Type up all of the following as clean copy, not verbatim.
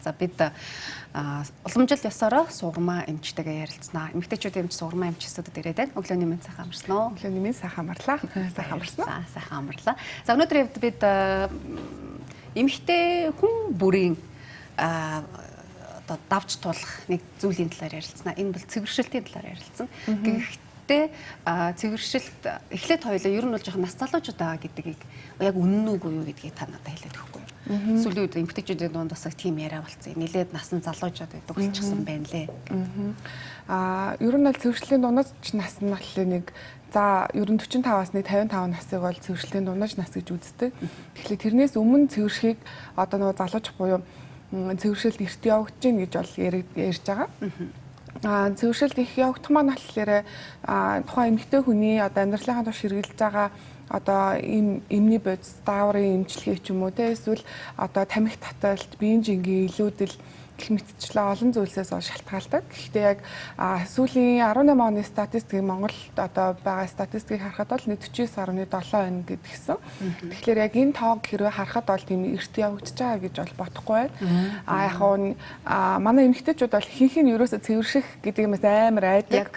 За бид уламжлал ёсороо сугармаа эмчтэйгээ ярилцсанаа. Эмэгтэйчүүдийн эмч сугармаа эмч студид ирээд байна. Өглөөний мэнд сайхан амарсан уу? Өглөөний мэнд сайхан амарлаа. Сайхан амарсан уу? Сайхан амарлаа. За өнөөдөр бид эмэгтэй хүн бүрийн одоо давж тулах нэг зүйлийн талаар ярилцсанаа. Энэ бол цэвэршилтийн талаар ярилцсан. Гэхдээ цэвэршилт эхлээд хоёлаа ер нь бол жоохон нас залуучууд байгаа гэдгийг яг үнэн үгүй юу гэдгийг та надад хэлээд өгөхгүй юу? Сүүлийн үед эмэгтэйчүүдийн дунд бас тийм яриа болцсон. Нилээд насан залуучууд байдаг болчихсон байна лээ. Ер нь бол цэвэршлийн дундаж нас нь болохоор нэг за ер нь 45-аас 55 насыг бол цэвэршлийн дундаж нас гэж үздэг. Тэгэхээр тэрнээс өмнө цэвэршихийг одоо нөгөө залуучих буюу цэвэршилт эрт явагдаж гин гэж бол ярьж байгаа. Цэвэршилт их явагдах маань болохоор тухайн эмэгтэй хүний одоо амьдралынхаа турш хэрэглэж байгаа одоо ийм эмний бодис, дааврын эмчилгээ ч юм уу те эсвэл одоо тамхи таталт, биеийн жингийн илүүдэл гэх мэтчлээ олон зүйлсээс бол шалтгаалдаг. Гэхдээ яг сүүлийн 18 оны статистикийг Монголд одоо байгаа статистикийг харахад бол 49.7 байна гэдгийгсэн. Тэгэхээр яг энэ тоог хэрвээ харахад бол тийм эрт явагдаж байгаа гэж бол бодохгүй байна. Яг нь манай эмэгтэйчүүд бол ихэнх нь ерөөсө цэвэрших гэдэг юмас амар айдаг.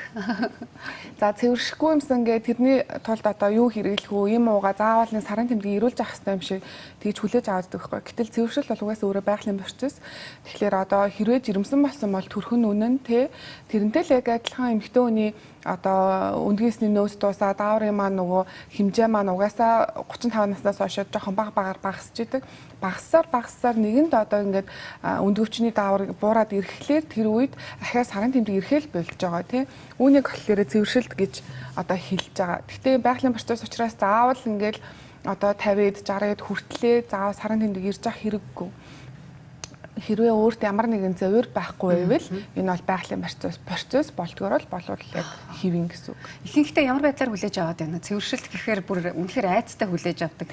За цэвэршихгүй юмсан гэ тэрний тулд одоо юу хэрэглэх үү, юм ууга заавал нэг сарын тэмдгийг эрүүлж авах хэрэгтэй юм шиг тэгж хүлээж аваад байхгүй. Гэтэл цэвэршил бол угаасаа өөрөө байгалийн процесс. Тэгэхээр одоо хэрвээ жирэмсэн болсон бол төрхөн үнэн те тэрнтэй л яг адилхан эмэгтэй хүний одоо өндгийсний нөөц дуусаа дааврын маань нөгөө хэмжээ маань угаасаа 35 наснаас хойш жоохон баг багаар багасч идэг. Багассаар нэгэнд одоо ингээд өндгөвчний даавар буураад ирэхлээр тэр үед ахиа сарын тэмдэг ирэхэл болж байгаа тий. Үүнийг болохоор цэвэршилт гэж одоо хэлж байгаа. Гэхдээ байгалийн процесс учраас заавал ингээд одоо 50-д 60-д хүртлээ заавал сарын тэмдэг ирж явах хэрэггүй. Хэрвээ өөрт ямар нэгэн зовир байхгүй байвал энэ бол байгалийн процесс болдгоор л болвол яг хэвэн гэсэн үг. Ихэнхдээ ямар байдлаар хүлээж аваад байна? Цэвэршилт гэхээр бүр үнэхээр айцтай хүлээж авдаг.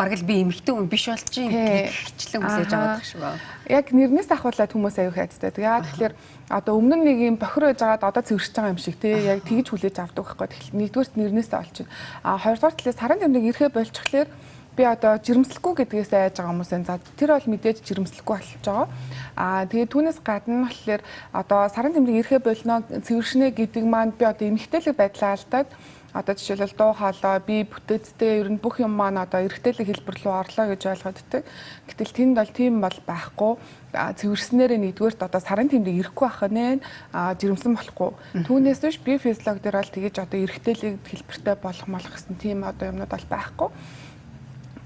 Бараг л би эмэгтэй хүн биш болж юм гэх хичлэн хүлээж аваад шиг байна. Яг нэрнээс ахуулаад хүмүүс аюух айцтай. Яа тэгэхээр одоо өмнө нь нэг юм бохир байж байгаад одоо цэвэршиж байгаа юм шиг тий яг тэгж хүлээж авдаг байхгүй. Тэгэхээр нэгдүгээрт нэрнээсээ олж байна. Хоёрдугаар талаас сарын тэмдэг ирэхээ болчихлоор би одоо жирэмслэхгүй гэдгээс айж байгаа хүмүүс энэ. За тэр бол мэдээж жирэмслэхгүй болчихж байгаа. Тэгээд түүнээс гадна болохоор одоо сарын тэмдэг ирэхээ болно, цэвэршнэ гэдэг маань би одоо эмэгтэйлэг байдлаа алдаад одоо жишээлбэл дуу хоолой, би бүтэцтэй ер нь бүх юм маань одоо эрэгтэйлэг хэлбэр рүү орлоо гэж ойлгоддог. Гэтэл тэнд бол тийм бол байхгүй. Цэвэрснээрээ нэгдүгээрт одоо сарын тэмдэг ирэхгүй байх нэ, жирэмсэн болохгүй. Түүнээс биш би физиолог дээр бол тэгэж одоо эрэгтэйлэг хэлбэртэй болох молох гэсэн тийм одоо юмнууд бол байхгүй.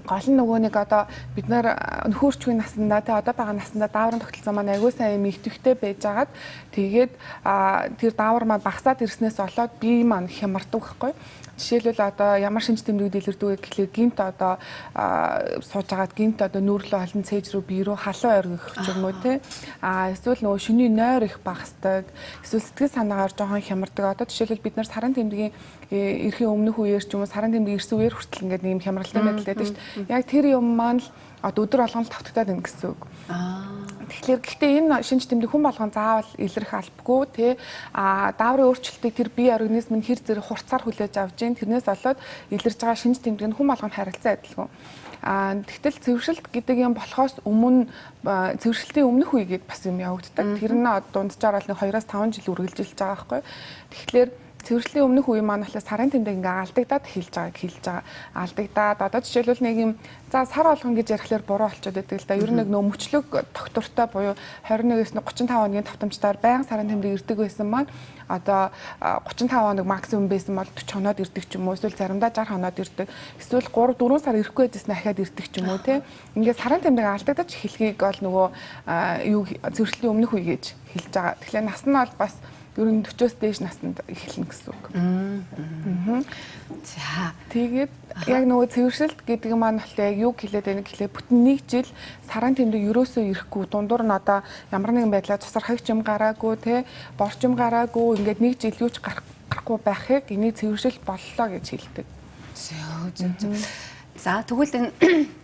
Гол нь нөгөө нэг одоо бид нар нөхөрчгүй насандаа тий одоо байгаа насандаа дааврын тогтолцоо маань аягүй сайн юм идэвхтэй байжгаад тэгээд тэр даавар маань багасаад ирснээс болоод бие маань хямардаг байхгүй. Жишээлбэл одоо ямар шинж тэмдгүүд илэрдэг вэ гэхлээр гинт одоо сууж агаад гинт одоо нүүрлөө олон цээж рүү бие рүү халуун оргих ч юм уу тий. Эсвэл нөгөө шөний нойр их багасдаг. Эсвэл сэтгэл санаагаар жоохон хямардаг. Одоо жишээлбэл бид нар сарын тэмдгийн эрхийн өмнөх үеэр ч юм уу сарын тэмдэг ирсэн үеэр хүртэл ингээд нэг юм хямралтай байдал байдаг шүү дээ. Яг тэр юм маань л одоо өдөр болгон л тавтагдаад байна гэсэн үг. Тэгэхээр гэхдээ энэ шинж тэмдэг хүн болгон заавал илэрх албагүй тий. Дааврын өөрчлөлтийг тэр бие организм нь хэр зэрэг хурцаар хүлээж авч гин тэрнээс болоод илэрж байгаа шинж тэмдэг нь хүн болгонд харилцан адилгүй. Тэгтэл цэвэршилт гэдэг юм болохоос өмнө цэвэршилтийн өмнөх үе гээд бас юм явагддаг. Тэр нь дунджаар бол нэг 2-5 жил үргэлжилж байгаа байхгүй. Тэгэхээр цэвэршлийн өмнөх үе маань болохоор сарын тэмдэг ингээ алдагдаад эхэлж байгааг хэлж байгаа. Алдагдаад одоо жишээлбэл нэг юм за сар болгон гэж ярихлаар буруу болчиход байдаг л да. Ер нь нэг нөө мөчлөг доктортой буюу 21-ээс 35 хоногийн тавтамжтаар байнга сарын тэмдэг ирдэг байсан маань одоо 35 хоног максимум байсан бол 40 хоноод ирдэг ч юм уу эсвэл заримдаа 60 хоноод ирдэг. Эсвэл 3 4 сар ирэхгүй байжсэн ахиад ирдэг ч юм уу те. Ингээ сарын тэмдэг алдагдаж эхлэхийг бол нөгөө юу цэвэршлийн өмнөх үе гэж хэлж байгаа. Тэгэхээр нас нь бол бас ер нь 40-оос дээш наснд эхэлнэ гэсэн үг. За тэгээд яг нөгөө цэвэршилт гэдэг маань болохоор яг юу хэлээд байна гэхлээр бүтэн нэг жил сарын тэмдэг ерөөсөө ирэхгүй дундуур нь одоо ямар нэгэн байдлаар цусархагч юм гараагүй те борч юм гараагүй ингээд нэг жил юу ч гарахгүй байхыг энийг цэвэршилт боллоо гэж хэлдэг. Зөө. За тэгвэл энэ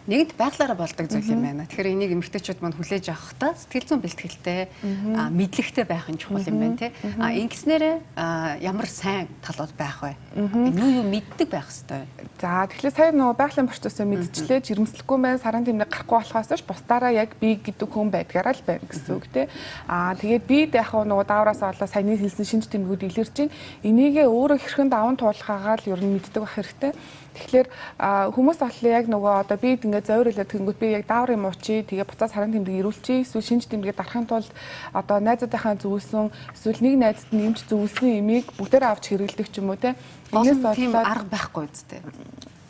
Нэгэнт байглаараа болдог зүйл юм байна. Тэгэхээр энийг эмэгтэйчүүд маань хүлээж авахдаа сэтгэл зүйн бэлтгэлтэй, мэдлэгтэй байх нь чухал юм байна, тий. Ингэснээрээ ямар сайн талууд байх вэ? Юу юу мэддэг байх ёстой вэ? За, тэгэхээр сая нөгөө байгалийн процессыг мэдчихлээ, жирэмслэхгүй байна, сарын тэмдэг гарахгүй болохоос ш бусдаараа яг би гэдэг хүн байдгаараа л байна гэсэн үг, тий. Тэгээд бид яг нөгөө даавраас болоо саяны хэлсэн шинж тэмдгүүд илэрч байна. Энийгээ өөрөө хэрхэн даван туулахаагаа л ер нь мэддэг байх хэрэгтэй. Тэгэхээр хүмүүс болохоор яг нөгөө одоо бид ингээд зовир хэлээд тэгэнгүүт би яг дааврын муучи, тэгээ буцаа сарын тэмдэг ирүүлчихье, эсвэл шинж тэмдэгээ дарахын тулд одоо найзуудынхаа зөвлөсөн, эсвэл нэг найзад нь эмч зөвлөсөн имийг бүгдээрээ авч хэрэглэдэг ч юм уу, те. Энэс тийм арга байхгүй үстэй.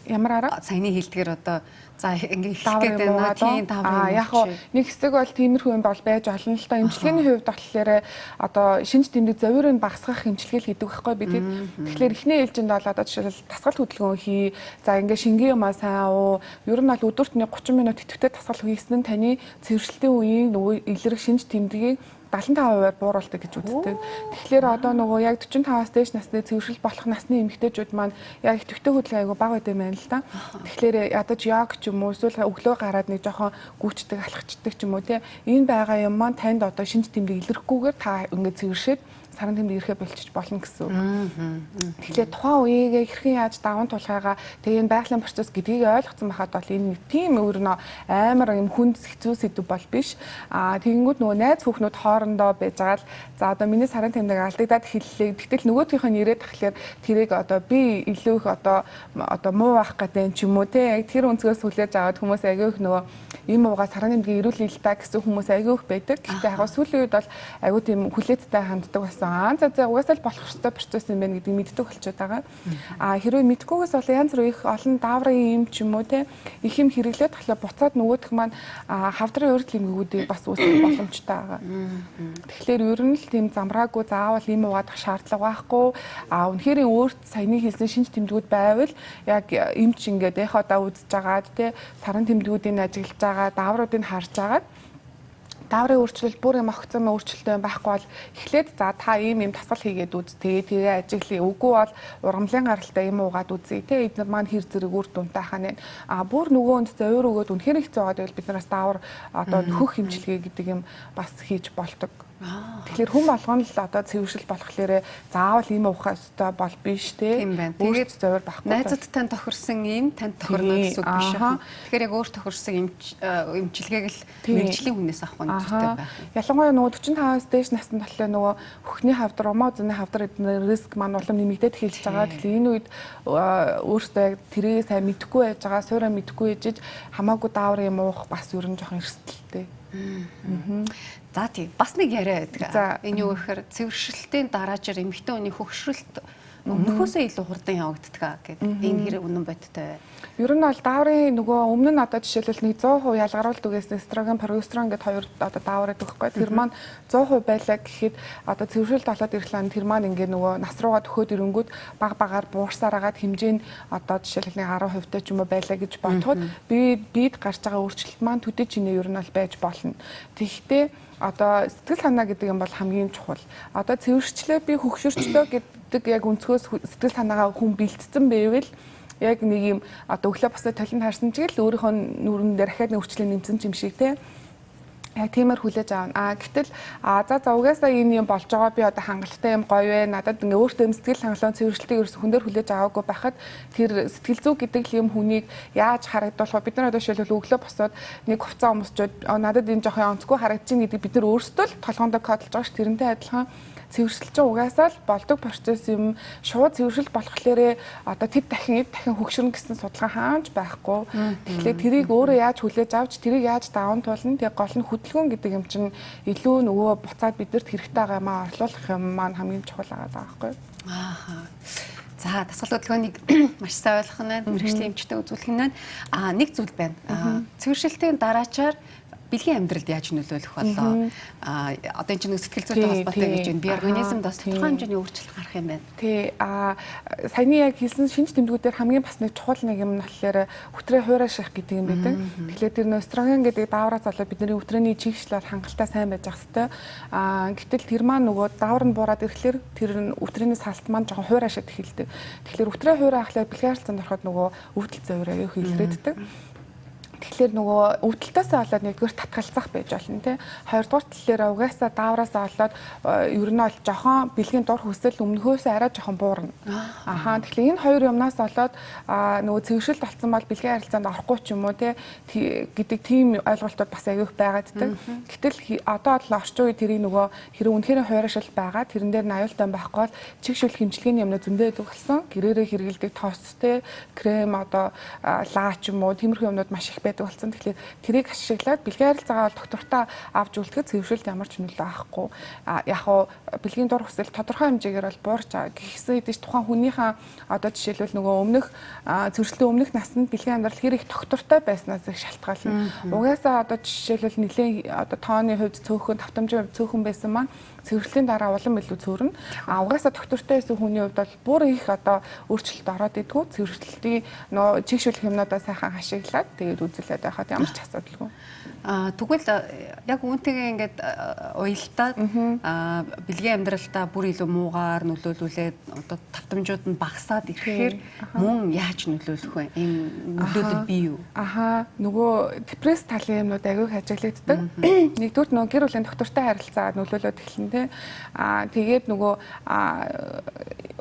Ямар арга? Саяны хэлдгээр одоо за ингээ эхлэх гээд байна. Тийм, дааврын. Яг хоо нэг хэсэг бол тиймэрхүү юм бол байж олон л та. Эмчилгээний хувьд болохоор одоо шинж тэмдэг зовирыг багасгах эмчилгээ л гэдэг байхгүй би тийм. Тэгэхээр эхний ээлжинд бол одоо жишээлбэл дасгал хөдөлгөөн хий. За, ингээ шингэн юмаа сайн уу. Ер нь бол өдөрт нэг 30 минут идэвхтэй дасгал хийсэн нь таны цэвэршилтийн үеийн нөгөө илэрх шинж тэмдгийг 75%-аар бууруулдаг гэж үздэг. Тэгэхээр одоо нөгөө яг 45-аас дээш насны цэвэршил болох насны эмэгтэйчүүд маань яг идэвхтэй хөдөлгөөн айгүй бага байд юм байна л да. Тэгэхээр ядаж йог ч юм уу, эсвэл өглөө гараад нэг жоохон гүйчдэг, алхачдаг ч юм уу, те. Энэ байгаа юм маань танд одоо шинж тэмдэг илэрхгүйгээр та ингээд цэвэршээд сарын тэмдэг ирэхэ болчих болно гэсэн үг. Тэгэхээр тухайн үеигээ хэрхэн яаж даван туулахаагаа, тэгээ энэ байгалийн процесс гэдгийг ойлгоцсон байхад бол энэ нэг тийм өөр нөө амар юм хүнд хэцүү сэдв бол биш. Тэгэнгүүт нөгөө найз хүүхнүүд хоорондоо байж байгаа л, за, одоо миний сарын тэмдэг алдагдаад хэллээ. Гэтэл нөгөөхийнх нь ирээд тахлаар тэрийг одоо би илүү их одоо муу байх гэдэг юм ч юм уу, те. Яг тэр өнцгөөс хүлээж аваад хүмүүс аягүй их нөгөө им уугаа сарын тэмдгийг ирүүлээ л та гэсэн хүмүүс аягүй их байдаг. Гэхдээ яг сүүлийн үед бол аягүй тийм хүлээцтэй ханддаг болсон. За за, угаасаа л болох ёстой процесс юм байна гэдгийг мэддэг болчиход байгаа. Хэрвээ мэдхгүйгээс бол янз бүр их олон дааврын юм ч юм уу, те, их юм хэрэглээд тахлаа буцаад нөгөөх маань хавдрын урьд эмгэгүүдийг бас үүсгэх боломжтой байгаа. Тэгэхээр ер нь л тийм замраагүй, заавал им угаадах шаардлага байхгүй. Үнэхээр өөрт саяны хэлсэн шинж тэмдгүүд байвал яг эмч ингээд эхо үзэж агаад, те, сарын тэмдгүүдийг ажиглаж байгаа, даавруудыг харж агаад, дааврын өөрчлөлт бүр юм огцом өөрчлөлттэй байхгүй бол эхлээд за, та ийм ийм дасгал хийгээд үз, тэгээ тэгээ ажиглая, үгүй бол ургамлын гаралтай юм уугаад үзье, те, эдгээр маань хэр зэрэг үр дүнтэй хаа нэ. Бүр нөгөө хүнд зовир өгөөд үнэхээр хэцүү байгаа гэвэл бид нараас даавар одоо нөхөх хэмжлэгээ гэдэг юм бас хийж болдог. Тэгэхээр хүн болгоно л одоо цэвэршил болохоор заавал ийм уух ёстой бол биш, те. Тэгээд зовир байхгүй. Найзууд тань тохирсон юм танд тохирно гэсэн үг биш. Тэгэхээр яг өөр тохирсон эмчилгээг л мэргэжлийн хүнээс авах нь зүйтэй байх. Ялангуяа нөгөө 45-аас дээш наснд болохоор нөгөө хөхний хавдар, умаа зүүнний хавдар эднэр риск маань улам нэмэгдээд эхэлж байгаа. Тэгэхээр энэ үед өөртөө яг тэрийг сайн мэдэхгүй байж байгаа, суураа мэдэхгүй ээжиж хамаагүй даавар юм уух бас ер нь жоохон эрсдэлтэй. За, тий. Бас нэг яриа байдаг. Энэ юу гэхээр цэвэршилтийн дараачаар эмэгтэй хүний хөгшрөлт өмнөхөөсөө илүү хурдан явагддаг гэдэг. Энэ хэрэг үнэн бодтой вэ? Ер нь бол дааврын нөгөө өмнө нь одоо жишээлбэл нэг 100% ялгаруулдаг гэсэн эстроген, прогестерон гэдэг хоёр одоо даавар гэдэг байхгүй. Тэр маань 100% байлаа гэхэд одоо цэвэршилт болоод ирэхлээр тэр маань ингээ нөгөө нас руугаа төхөөд ирэнгүүт баг багаар буурсаар агаад хэмжээ нь одоо жишээлбэл нэг 10% таа ч юм уу байлаа гэж бодоход би биед гарч байгаа өөрчлөлт маань төдий чинээ ер нь бол байж болно. Тэгэхдээ одоо сэтгэл санаа гэдэг юм бол хамгийн чухал. Одоо цэвэрчлээ, би хөгшөрчлөө гэдэг яг өнцгөөс сэтгэл санаагаа хүн бэлтцэн байвал яг нэг юм одоо өглөө босоод толинд харсан ч гэл өөрийнхөө нүрэн дээр дахиад нэг өөрчлөлт нэмсэн юм шиг, те, яг тиймэр хүлээж авна. Гэтэл за за, угаасаа энэ юм болж байгаа, би одоо хангалттай юм гоё вэ. Надад ингээ өөртөө сэтгэл хангалуун цэвэршилтийг ерөөс хүн дээр хүлээж аваагүй байхад тэр сэтгэл зүй гэдэг л юм хүнийг яаж харагдуулах вэ? Бид нар одоо жишээлбэл өглөө босоод нэг хувцас өмсчөөд надад энэ жоохон онцгүй харагдаж байна гэдэг бид нар өөрсдөө л толгоондоо кодлж байгаа ш. Тэрнтэй адилхан цэвэршилт чинь угаасаа л болдог процесс юм. Шууд цэвэршилт болохлээрээ одоо тэд дахин эд дахин хөгшөрнө гэсэн судалгаа хаанч байхгүй. Тэгэхээр тэрийг өөрөө яаж хүлээж авч, тэрийг яаж даван туулна. Тэгээ гол нь хөдөлгөөн гэдэг юм чинь илүү нөгөө буцаад бидэрт хэрэгтэй байгаа юм аа орлуулах юм маань хамгийн чухал байгаа байхгүй. Аа. За, дасгал хөдөлгөөнийг маш сайн ойлгох нь байна. Мэргэжлийн эмчтэй үзүүлэх нь байна. Нэг зүйл байна. Цэвэршилтийн дараачаар бэлгийн амьдралд яаж нөлөөлөх болоо? Одоо энэ чинь нэг сэтгэл зүйтэй холбоотой гэж байна. Би организмд бас тодорхой хэмжээний өөрчлөлт гарах юм байна. Тий. Саяны яг хэлсэн шинж тэмдгүүдээр хамгийн бас нэг чухал нэг юм нь болохоор үтрээ хуурай ших гэдэг юм байдаг. Тэгэхээр тэр нөө эстроген гэдэг даавраас болоод бидний үтрээний чигшлэл хангалттай сайн байж ах хэвээр. Гэтэл тэр маань нөгөө даавар нь буураад ирэхлээр тэр нь үтрээний салт маань жоохон хуурай шид эхэлдэг. Тэгэхээр үтрээ хуурай ахлаар бэлгийн харилцаанд ороход нөгөө өвдөл зовир аюу илрээддэг. Тэгэхээр нөгөө өвдөлтөөсөө болоод нэгдүгээр татгалзах байж болно тий. Хоёрдугаар талаараа угаасаа даавраасаа болоод ер нь бол жохон бэлгийн дур хүсэл өмнөхөөсөө арай жохон буурна. Ахаа, тэгэхээр энэ хоёр юмнаас болоод нөгөө цэвэршилт болсон бол бэлгийн харилцаанд орохгүй ч юм уу тий гэдэг тийм ойлголтууд бас аягүй их байгаад байдаг. Гэтэл одоо бол орчин үеийн тэрийг нөгөө хэрэг үнэхээр хуурайшил байгаа. Тэрэн дээр нь аюултай байхгүй бол чигшүүл хэмжлэгийн юмнууд зөндөө байдаг болсон. Гэрээрээ хэрэглэдэг тостэй, крем, одоо лаа ч юм уу, тиймэрхүү юмнууд маш их байдаг болсон. Тэгэхээр тэрийг ашиглаад бэлгийн харилцаагаа бол доктортой авч үлдэхэд цэвэршилт ямар ч нөлөө авахгүй. А яг хуу бэлгийн дур хүсэл тодорхой хэмжээгээр бол буурч байгаа. Гэхдээ хэдий тухайн хүнийхээ одоо жишээлбэл нөгөө өмнөх цэвэршилтийн өмнөх наснд бэлгийн амьдрал хэр их доктортой байснаас их шалтгаална. Угаасаа одоо жишээлбэл нэлээд одоо тооны хувьд цөөхөн, тавтамжийн хувьд цөөхөн байсан маань цэвэрлэлийн дараа улам илүү цөөрнө. А угаасаа доктортой байсан хүний хувьд бол бүр их одоо өөрчлөлт ороод идэггүй. Цэвэрлэлтийн нөө чигшүүлэх юмнуудаа сайхан ашиглаад тэгээд үзүүлээд байхад ямар ч асуудалгүй. Тэгвэл яг үүнтэйгээ ингээд уялдаад бэлгийн амьдралдаа бүр илүү муугаар нөлөөлүүлээд одоо тавтамжууд нь багасаад ирэхээр мөн яаж нөлөөлөх вэ? Энэ нөлөөлөл бий юу? Аха, нөгөө депресс талын юмнууд аягүй их ажиглагддаг. Нэгдүгээр нөгөө гэр бүлийн доктортой харилцаа нөлөөлөд эхэлнэ те. Тэгээд нөгөө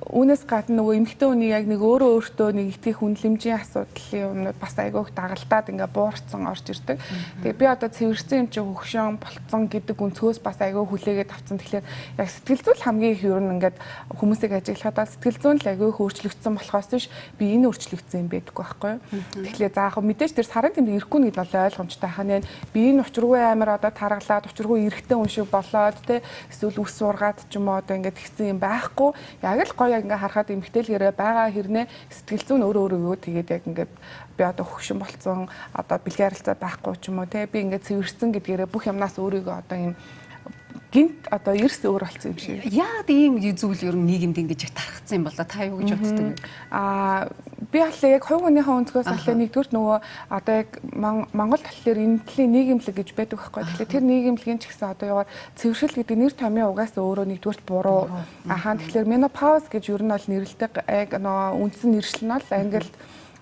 үүнээс гадна нөгөө эмэгтэй хүний яг нэг өөрөө өөртөө нэг итгэх үнэлэмжийн асуудлын юмнууд бас аягүй их дагалдаад ингээ буурсан орж ирдэг. Тэгээ би одоо цэвэрсэн юм чи хөгшин болцсон гэдэг өнцгөөс бас аягүй хүлээгээд авцсан. Тэгэхээр яг сэтгэл зүйн хамгийн их ер нь ингээд хүмүүсийг ажиглахад сэтгэл зүйн л аягүй их өөрчлөгдсөн болохоос биш би энэ өөрчлөгдсөн юм байдаггүй байхгүй юу. Тэгэхээр за яг мэдээж тэр сарын тэмдэг ирэхгүй нэг бол ойлгомжтой хаа нэ. Би энэ учиргүй амар одоо таргалаад учиргүй эрэхтэн хүн шиг болоод те эсвэл үс сургаад ч юм уу одоо ингээд тэгсэн юм байхгүй. Яг л гоё яг ингээ харахад эмэгтэйлгээрээ байгаа хэрнээ сэтгэл зүйн өөрөө өөрийгөө тэгээд яг ингээд би одоо хөгшин болцсон, одоо бэлгийн харилцаа байхгүй ч юм уу те, би ингээд цэвэрсэн гэдгээрээ бүх юмнаас өөрийгөө одоо юм гинт одоо эрс өөр болсон юм шиг. Яагаад ийм зүйл ер нь нийгэмд ингэж их тархацсан юм бол та юу гэж боддог вэ? Би болохоор яг хувь хүнийхээ өнцгөөс болохоор нэгдүгürt нөгөө одоо яг Монгол болохоор энэ төрлийн нийгэмлэг гэж байдаг байхгүй. Тэгэхээр тэр нийгэмлэгийн ч гэсэн одоо юугаар цэвэршил гэдэг нэр томьёо угаасаа өөрөө нэгдүгürt буруу. Ахаа, тэгэхээр менопауз гэж ер нь бол нэрлэдэг, яг нөгөө үндсэн нэршил нь бол англи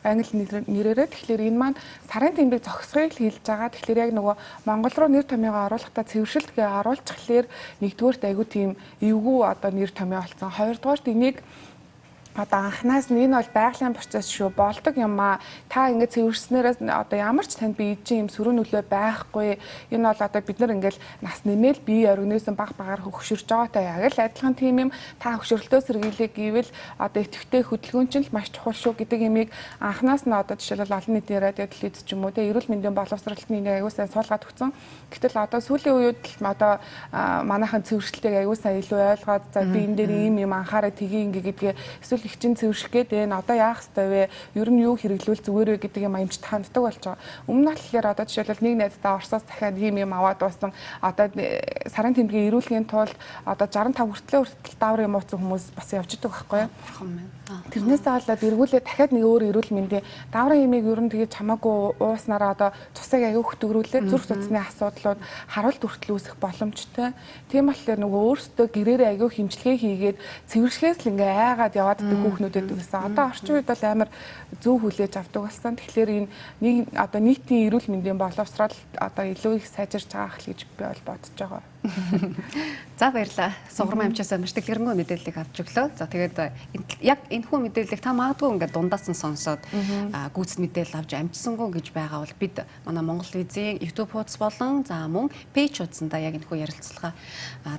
нэрээрээ. Тэгэхээр энэ маань сарын тэмдэг зогсохыг л хэлж байгаа. Тэгэхээр яг нөгөө Монгол руу нэр томьёогоо оруулахдаа цэвэршилт гээ оруулчихлаар нэгдүгürt айгүй тийм эвгүй одоо нэр томьёо болсон. Хоёрдугаарт энийг одоо анханаас нь энэ бол байгалийн процесс шүү, болдог юм аа. Та ингээд цэвэрснээрээс одоо ямар ч танд бие чинь юм сөрөг нөлөө байхгүй. Энэ бол одоо бид нар ингээд нас нэмэл бие организм баг багаар хөгшөрж байгаатай яг л адилхан тийм юм. Та хөгшөрлөлтөө сэргийлэх гэвэл одоо идэвхтэй хөдөлгөөн чинь л маш чухал шүү гэдэг юмыг анханаас нь одоо жишээлбэл олон нийтийн радио телевиз ч юм уу те эрүүл мэндийн боловсролтны нэг аягүй сайн суулгаад өгсөн. Гэтэл одоо сүүлийн үед л одоо манайхан цэвэршилтийг аягүй сайн илүү ойлгоод, за би энэ дээр ийм юм анхаараа тгий ингээ гэдгээ, эсвэл их чинь цэвэрших гээд байна. Одоо яах ёстой вэ? Ер нь юу хэрэглүүл зүгээр вэ гэдэг юм эмчт ханддаг болж байгаа. Өмнө нь болохоор одоо жишээлбэл нэг найздаа Оросоос дахиад ийм юм аваад дууссан. Одоо сарын тэмдгийн эрүүлгийн тулд одоо 65 хүртлээ хүртэл даавар юм ууцсан хүмүүс бас явж идэг байхгүй юу? Тэрнээсээ болоод эргүүлээ дахиад нэг өөр эрүүл мэндийн дааврын ямиг ер нь тэгэж хамаагүй ууснараа одоо цусыг аягүй хөтгөрүүлээд зүрх судасны асуудлууд, харуулт хүртэл үүсэх боломжтой. Тийм болохоор нөгөө өөрсдөө гэрээрээ аягүй хэмжлэгээ хийгээд цэвэршгээс л ингээ айгаад яваад идэг хүүхнүүд байдаг гэсэн. Одоо орчин үед бол амар зөв хүлээж авдаг болсон. Тэгэхээр энэ нэг одоо нийтийн эрүүл мэндийн боловсрол одоо илүү их сайжирч байгаа ах л гэж би бол бодож байгаа. За, баярлалаа. Сугармаа эмчээс маш дэлгэрэнгүй мэдээллийг авч өглөө. За, тэгээд яг энэхүү мэдээллийг та магадгүй ингээд дундаас нь сонсоод гүйцэд мэдээлэл авч амжсангүй гэж байгаа бол бид манай Монгол Визийн YouTube хуудас болон за мөн page хуудсандаа яг энэхүү ярилцлага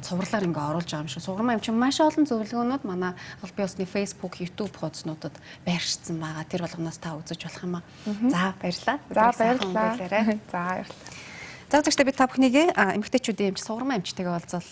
цувралаар ингээ оруулж байгаа юм шиг. Сугармаа эмч маш олон зөвлөгөөнүүд манай албан ёсны Facebook, YouTube хуудаснуудад байршсан байгаа. Тэр болгоноос та үзэж болох юм аа. За, баярлалаа. За, баярлалаа. За, баярлалаа. За, үзэгчдээ, бид та бүхнийг эмэгтэйчүүдийн эмч Сугармаа эмчтэйгээ уулзлаа.